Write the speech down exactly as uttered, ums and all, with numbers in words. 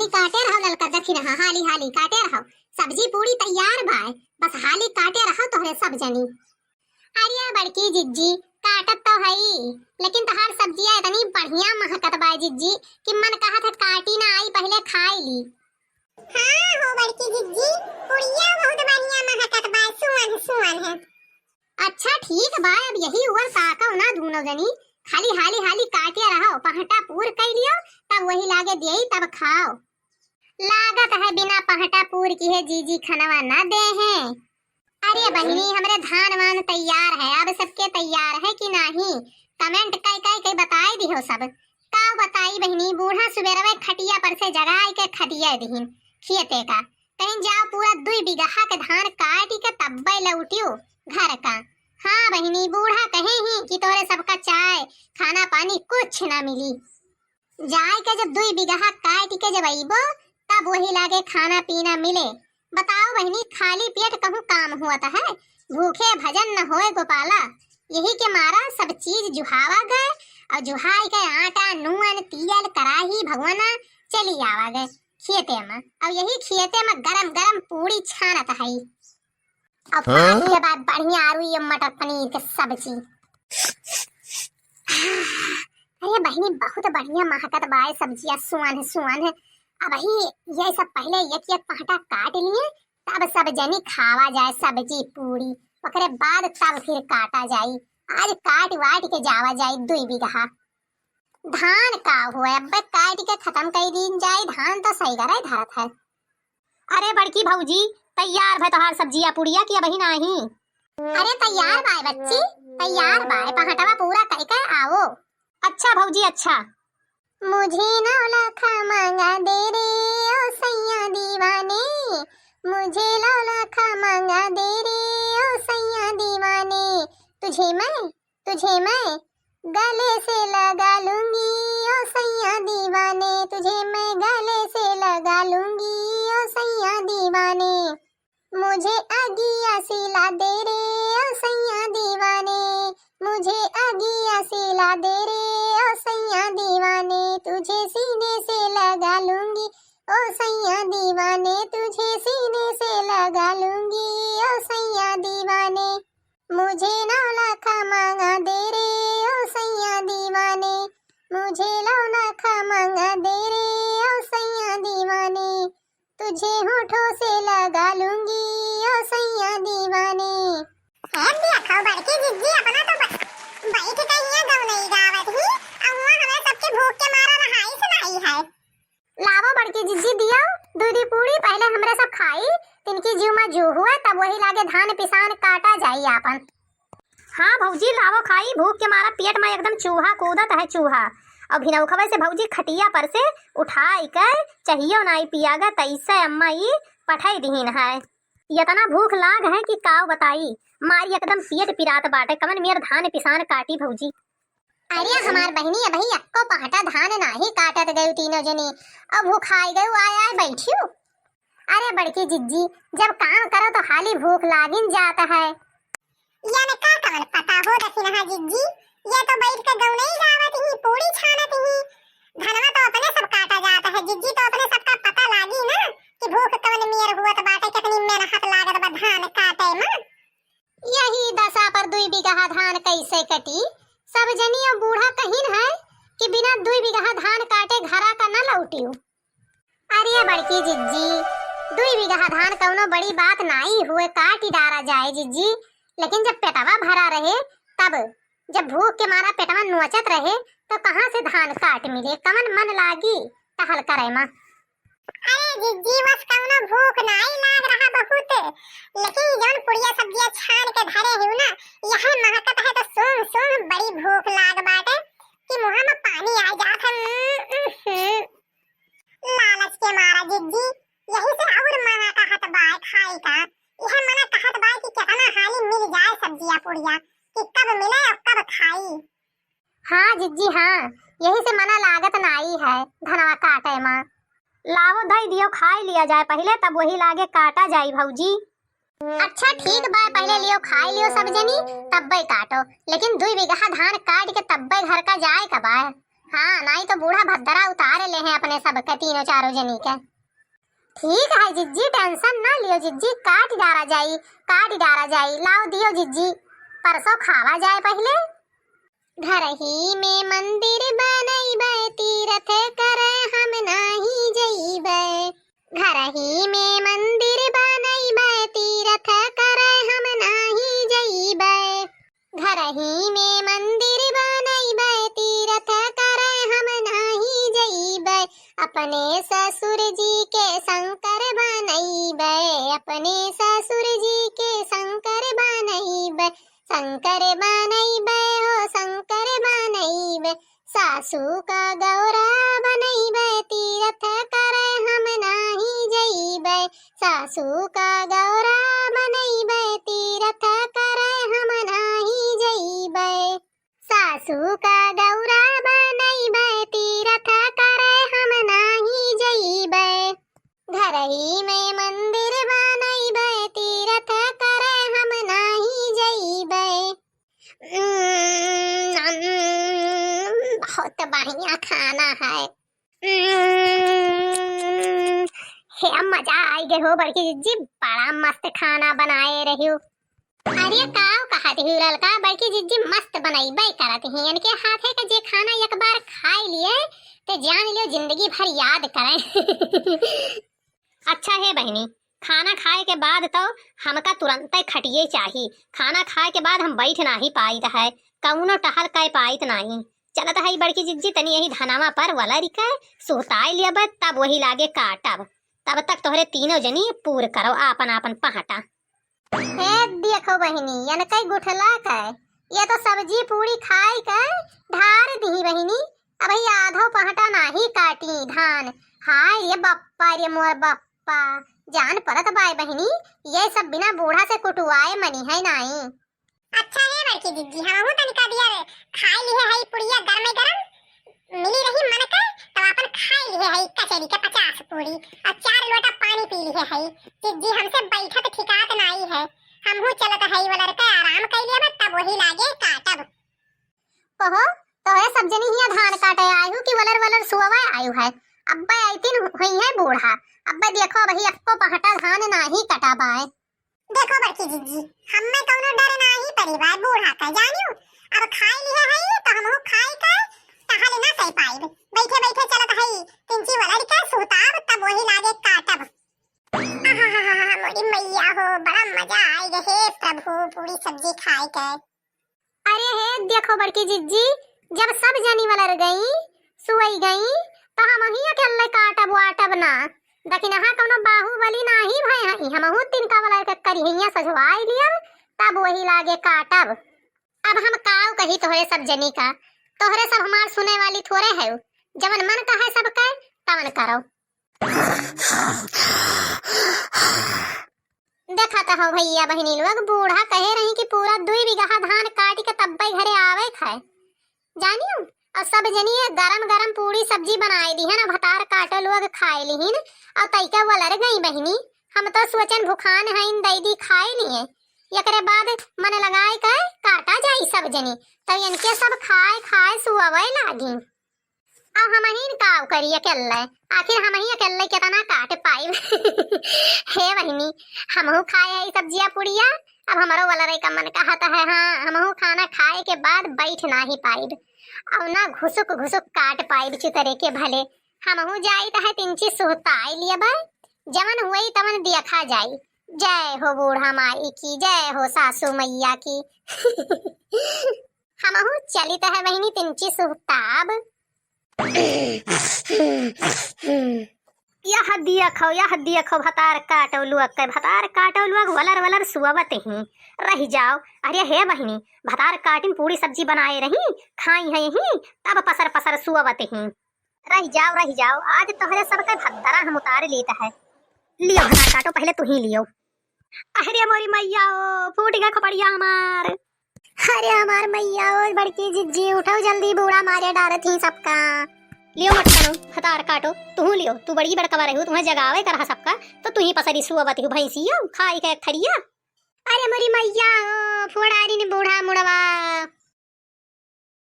काटे रहो ललका, देखी रहा, हाली हाली काटे रहो। सब्जी पूड़ी तैयार बाय, बस हाली काटे रहो तोहरे सब जनी। अरे बड़की जिज्जी, काटत तो हई, लेकिन तोहार सब्जिया इतनी बढ़िया महकत बाय जिज्जी कि मन कहत है काटी ना आई, पहिले खाई ली। हाँ हो बड़की जिज्जी, पुड़िया बहुत बढ़िया महकत बाय, सुअन सुअन है। अच्छा ठीक बाय, अब यही उअर ताकव ना दूनो जनी, खाली हाली हाली काटिया रहो, पहटा पूर कई लियो, तब वही लागे देई तब खाओ। लागत है बिना पहटा पूर किहे जीजी खनवा ना देहे। अरे बहिनी, हमरे धान वान तैयार है, अब सबके तैयार है कि नाही? comment कई कई के बताई दिहो सब। का बताई बहिनी, बूढ़ा सुबेरवे खटिया पर से जगाई के खटिया दिहिन खियते का। कहीं जाओ पूरा दुई बिगहा के धान काटी के तब्बे लौटियो घर का। हाँ बहिनी, बूढ़ा कहे ही कि तोरे सबका चाय, खाना पानी कुछ ना मिली। जाए के जब दुई बिगहा काट के जब अइबो, तब वही लागे खाना पीना मिले। बताओ बहिनी, खाली पेट कहूँ काम हुअत है? भूखे भजन न होए गोपाला। यही के मारा सब चीज जुहावा गए, और जुहाई के आटा, नून, तियल, कराही, भगवना चली आवा गए खेते में। और यही खेते में गरम गरम पूड़ी छानत है। अब हाँ? खाए के बाद बढ़िया आरू ये मटर पनीर के सब्जी। अरे बहिनी, बहुत बढ़िया महकत बाय सब्जिया, सुअन सुअन। अब ही ये सब पहिले एक एक पहटा काट लिए, तब सब जनी खावा जाए सब्जी पूड़ी, ओकरे बाद तब फिर काटा जाई। आज काट वाट के जावा जाई दुई बिगहा। धान का हुए, अब्बे काट के खतम कई दीन जाई, धान तो सही गरे धरत है। अरे बड़की भौजी, तैयार भय तोहार सब्जिया पुड़िया कि अबही नाही? अरे तैयार बाय बच्ची, तैयार बाय, पहटवा पूरा कई के आवो। अच्छा भौजी, अच्छा। मुझे नौ लाख मांगा दे रे ओ सैया दीवाने, मुझे नौ लाख मांगा दे रे ओ सैया दीवाने, तुझे मैं तुझे मैं गले से लगा लूंगी ओ सैया दीवाने, तुझे मैं गले से लगा लूंगी ओ सैया दीवाने। मुझे अगिया सिला दे रे ओ सैया दीवाने, मुझे अगिया सिला दे रे ओ सैया दीवाने, तुझे सीने से लगा लूंगी ओ सैया दीवाने, तुझे सीने से लगा लूंगी ओ सैया दीवाने। मुझे नौ लाख मांगा दे रे ओ सैया दीवाने, मुझे नौ लाख मांगा दे रे ओ सैया दीवाने, तुझे होठों से लगा लूंगी ओ सैया दीवाने। ए देखो बड़की जिज्जी, अपना तो ब-, बैठ के हियां गौनई गावत ही, और हुआं हमरा सबके भूख के मारा रहाइस नाई है। लावो बड़की जिज्जी, दियो दूधी पूड़ी, पहिले हमरे सब खाई, तिनकी जीव मा जू हुआ, तब वही लागे धान पिसान काटा जाई आपन। हाँ भौजी, लावो खाई, भूख के मारा पेट मा एकदम चूहा कूदत है, चूहा। और भिनौखवे से भौजी खटिया पर से उठाई के चाहियो नाई पिया गे, तैसे अम्मा ई पठाई दिहिन है। इतना भूख लाग है कि काव बताई, मारी एकदम पेट पिरात बाटे, कवन मेर धान पिसान काटी भौजी। अरे हमार बहिनी, अबही एक्को पहटा धान नाही काटत गयू तीनों जनी, अब भुखाई गयू, आय आय बैठियो। अरे बड़की जिज्जी, जब काम करो तो हाली भूख लागिन जात है। याने का कवन पता हो दखिनहा जिज्जी, ये तो बैठ के गौनई गावत ही, पूड़ी छानत ही, धनवा तो अपने सब काटा जात है जिज्जी, तो अपने सबका पता लागी ना कि भूख कवन मेर हुअत बाटे, कितनी मेहनत लागत बा धान काटे में। यही दशा पर दुई बिगहा धान कैसे कटी? सब जनी और बूढ़ा कहिन है कि बिना दुई बिगहा धान काटे घरा का न लौटियो। अरे बड़की जिज्जी, दुई बिगहा धान कौनो बड़ी बात नाई हुए, काटी डारा जाए जिज्जी, लेकिन जब पेटवा भरा रहे तब, जब भूख के मारा पेटवा नोचत रहे तो कहाँ से धान काट मिले, कवन मन लागी टहल करे मा। अरे जिज्जी, बस कौनो भूख नाई लाग रहा बहुत, लेकिन जौन पुड़िया सब्जिया छान के धरे हिउ ना, यह महकत है तो सूंघ सूंघ बड़ी भूख लाग बाटे कि मुँह में पानी आ जात है। उम्म, उम्म। लालच के मारा जिज्जी, यही से और मना कहत बाय खाई का, यह मना कहत बाय कि कितना हाली मिल जाए सब्जिया पुड़िया, कि कब मिले और कब खाई। हाँ जिज्जी हाँ, यही से मना लागत नाई है धनवा काटे मा। लावो धई दियो, खाई लिया जाए पहिले, तब वही लागे काटा जाई भौजी। अच्छा ठीक बा, पहिले लियो खाई लियो सब जनी, तब्बे काटो, लेकिन दुई बिगहा धान काट के तब्बे घर का जाए का बा। हाँ, नाहीं तो बूढ़ा भद्दरा उतार लेहे अपने सबके तीनों चारों जनी के। ठीक है जिज्जी, tension ना लियो जिज्जी, काट डारा जाई, काट डारा जाई। लाओ दियो जिज्जी, परसों खावा जाए पहिले। घरही में मंदिर बनइबे, तीरथ करे हम नाहीं जइबे। घरही में मंदिर बनइबे, तीरथ करे हम नाहीं जइबे। घरही में मंदिर बनइबे, तीरथ करे हम नाहीं जइबे। अपने ससुर जी के शंकर बनइबे, अपने ससुर जी के शंकर बनइबे। शंकर बनइबे हो, शंकर बनइबे। सासू का गौरा बनइबे, तीरथ करे हम नाहीं जइबे। सासू का गौरा बनइबे, तीरथ करे हम नाहीं जइबे। सासू का गौरा बनइबे, तीरथ करे हम नाहीं जइबे। घरही में मंदिर बनइबे, तीरथ करे हम नाहीं जइबे। उम्म, उम्म, बहुत बढ़िया खाना है। उम्म, हे, मजा आइ गए हो बड़की जिज्जी, बड़ा मस्त खाना बनाए रहियो। अरे काव कहत ही ललका, बड़की जिज्जी मस्त बनइबे करत ही। इनके हाथे के जे खाना एक बार खाइ लिए, ते जान लियो जिंदगी भर याद करें। अच्छा हे बहिनी, खाना खाए के बाद तो हमका तुरंतै खटिए चाही। खाना खाए के बाद हम बैठ नाहीं पाइत है, कउनो टहल कै पाइत नाहीं। चलत है बड़की जिज्जी, तनी यही धनवा पर वलरि के सुहताइ लेबे, तब वही लागे काटब। तब तक तोहरे तीनों जनी पूर करो आपन आपन पहटा। हे देखो बहिनी, यनकै गुठला के, ये तो सब्जी पूड़ी खाइ के ढार दिही बहिनी। अबही आधो पहटा नाहीं काटी धान। हाय रे बप्पा रे मोर बप्पा, जान परत बाय बहिनी, ये सब बिना बूढ़ा से कुटुआए मनिहै नाहीं। अच्छा हे बड़की जिज्जी, हमहू तनिका दिया रे, खाइ लिहे हई पुड़िया गरमे गरम, मिली रही मन के, तब आपन खाइ लिहे हई कचरी के पचास पूड़ी, अउर चार लोटा पानी पी लिहे हई। जिज्जी, हमसे बैठत ठिकात नाहीं है, हमहू चलत हई, वलर के आराम कइ लेबे, तब वही लागे काटब। कहो, तोहरे सब जनी हियाँ धान काटे आयु कि वलर वलर सुअवे आयु है? अब्बे अइतिन हुइहैं बूढ़ा, अब्बे देखो, अबही एक्को पहटा धान नाहीं कटा बाय। देखो बड़की जिज्जी, हम्मे कउनो डर नाहीं परी बाय बूढ़ा के, जानियो। अब खाइ लिहे हई, तो हमहू खाइ के टहल ना सह पाइब। बैठे बैठे चलत हई, तिनची वलरि के सुताब, तब वही लागे काटब। आहाहाहा, मोरी मैया हो, बड़ा मजा आइ गए हे प्रभु, पूड़ी सब्जी खाइ के। अरे हे, देखो बड़की जिज्जी, जब सब जनी वलर गई, सुअई गई, तो हमही अकेले काटब वाटब ना। दखिनहा कउनो बाहुबली नाहीं भय हई, हमहू तिनका वलर के करिहैया सजवाइ लियब, तब वही लागे काटब। अब हम काव कही तोहरे सब जनी का, तोहरे सब हमार सुने वाली थोरे है, जवन मन कहे सबके, तवन करो। देखत हो भइया बहिनी लोग, बूढ़ा कहे रही कि पूरा दुई बिगहा धान काटि के तब्बे घरे आवे खाए। जानियो, अउर सब जनी ये गरम गरम पूड़ी सब्जी बनाए दिहन, अउर भतार काटो लोग खाए लिहिन, अउर तइका वलर गई बहिनी। हम तो सोचन भुखान हइन, दइ दी खाए लिए। एकरे बाद मन लगाए के काटा जाई सब जनी, तब इनके सब खाए खाए सुअवे लागी। अब हमहिन काव करी अकेले, आखिर हमही अकेले केतना काट पाइब। हे बहिनी, हमहू खाए हई सब्जिया पुड़िया, अब हमरो वलरे का मन कहत है, हाँ, हमहू खाना खाए के बाद बैठ नाहीं पाइब, अब ना घुसुक घुसुक काट पाइब चुतरे के भले। हमहू जाइत है तिनची सुहताइ लियबे, जवन हुई तवन देखा जाई। जय हो बूढ़ा माई की, जय हो सासू मैया की। हमहू चलित है बहिनी तिनची सुहताब। यह देखो, यह देखो, भतार काटो लोग के, भतार काटो लोग वलर वलर सुअवत ही। रहि जाओ, अरे हे बहिनी, भतार काटिन पूड़ी सब्जी बनाए रही, खाई है यही, तब पसर पसर सुअवत ही। रहि जाओ, रहि जाओ, आज तोहरे सबके भद्दरा हम उतार लेत है। लियो भतार काटो, पहिले तुही लियो। अरे मोरी मैया ओ, फूट गए खोपड़िया हमार। अरे हमार मैया ओ, बड़की जिज्जी उठो जल्दी, बूढ़ा मारे डारत ही सबका। लियो मटकनो, भतार काटो, तुहू लियो, तू बड़ी बड़कवा रही, तुम्हें जगावे करहा सबका, तो तुही पसरी सुअवत ही भैंसियो, खाई के एक थरिया। अरे मोरी मैया ओ, फोड़ारी ने बूढ़ा मुड़वा।